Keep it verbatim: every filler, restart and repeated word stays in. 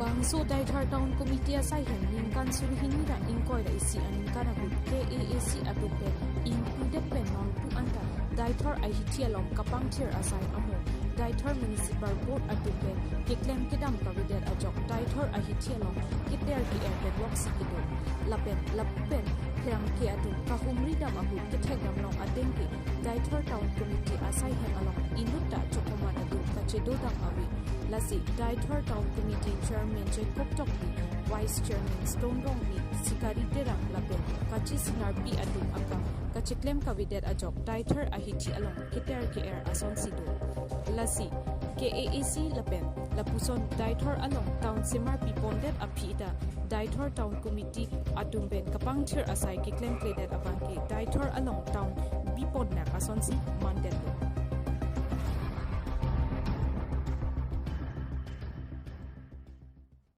Bangso Deithor Town Committee asai hem ningkan suri hini ra ingkoi ra isi aningkan ahut K A A C atum pen ingpudet pen nonpu anta Deithor ahithi along kapangthir asai amo Deithor Municipal Board atum pen keklem kedam kavedet ajok Deithor ahithi along keter ke-er pen loksi kedo. Lapen lapen pherangke atum kahumri dam ahut kethek damlong ateng ke Deithor Town Committee asai hem along inutta chokoman atum kachedo dam ave. Lasi Deithor Town Committee Chairman Jacob Tokbi, Vice Chairman Stone Rongpi, Sikari Terang lapen kachesinarpi atum akam kacheklem kavedet ajok Deithor ahithi along keter ke-er asonsi do. Lasi K A A C lapen lapuson Deithor along town semar pipondet aphi ta Deithor Town Committee atum pen kapangthir asai keklemkledet abang ke Deithor along town bipon nang asonsi mandetlo.